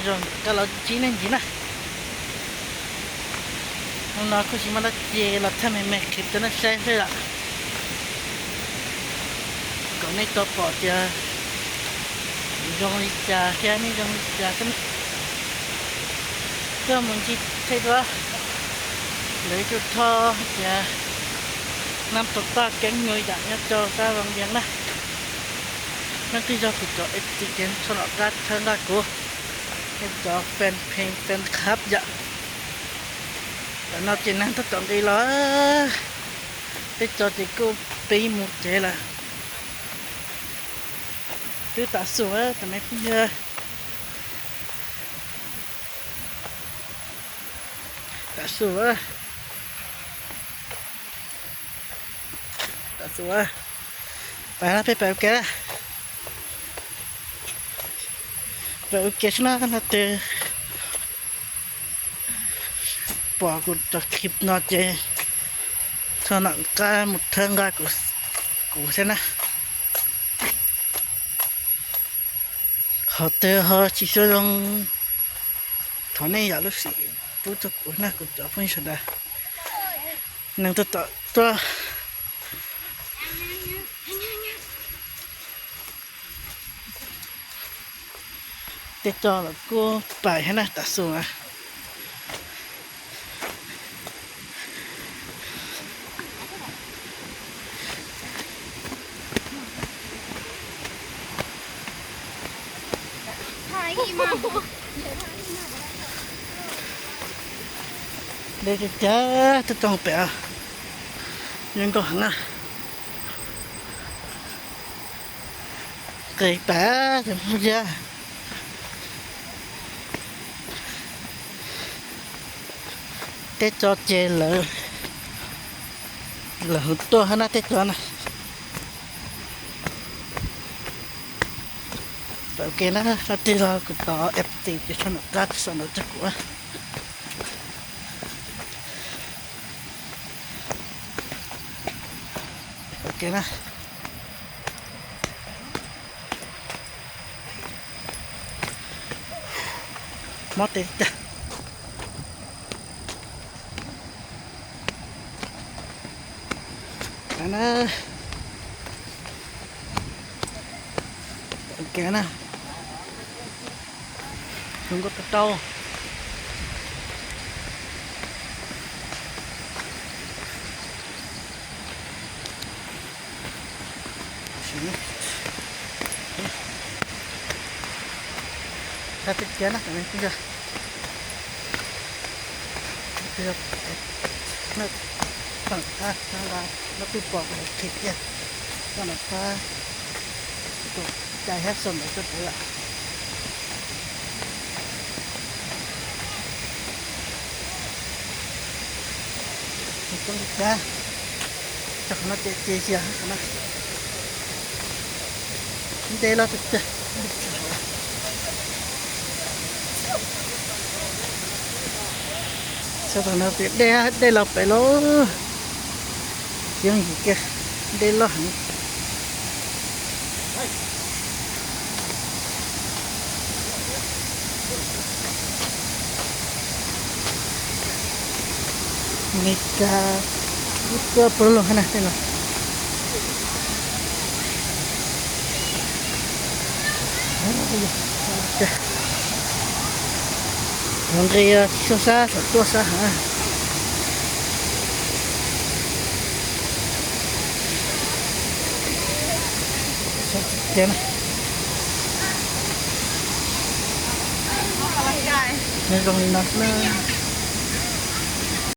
Zoo koj los ntsib nej ntxiv na. Hnub no kuj tsis muaj dab tsi los thaij me me clip rau nej saib xwb yom. Kom nej tau pom tias zoo li cas thiab nej zoo li cas xwb na. Tuaj mus ncig thaij duab lawv tus tho tias nab tau toj keeb nyuj yam nyob rau sab Vaj Vias na. Leej twg yog kuv cov F C ces txhob nco qab txhawb nqa kuv, nej cov fan page fan club yom. Tam no ces neeg twb tau nqis los, tej tso ces kuj pib mus tsev lawm. Twb tav su tam me phooj ywg, tav su, tav su. Pais na, peb pais ua ke, pais ua ke xwb na. Leej twg pom kuv cov clip no ces txhob nco qab mus txhawb nqa kuv thiab na. Qhov twg ho tsis xav zoo, thov nej zam lub txim pub rau kuv na kuv cov phooj ywg sawv daws. Neeg twb tau tuaj. Tej tso los kuj pais thiab na, tav su na. Deb tiag tiag, twb tau pem, zoo nkauj heev na. Qis pem cov phooj ywg, tej tso ces lawv, lawv hu tuaj thiab na tej tso na. Pais ua ke na, leej twg yog kuv cov F C ces txhob nco qab sau ntawv rau kuv. Pais ua ke na. Mob tes tiag. Ua ke na. Zoo nkauj tau tau. Sab teb kiab na, nej twb pom kuv qhib kiag, koj nco qab tus cai hab xo ntawd rau kuv yom. Koj nco qab, cov qhov no ces ces xyas qhov no. Nte loj tiag tiag. Sab tom no ces dej, dej los pem lawm. Tsis yooj yim kiag, dej loj heev. Mes kas kuj tuaj pawg lug na tej no. Los nqis tsis tshua sab, thaum tuaj sab heev. Sab tsis kiag na. Nyob zoo li no xwb na.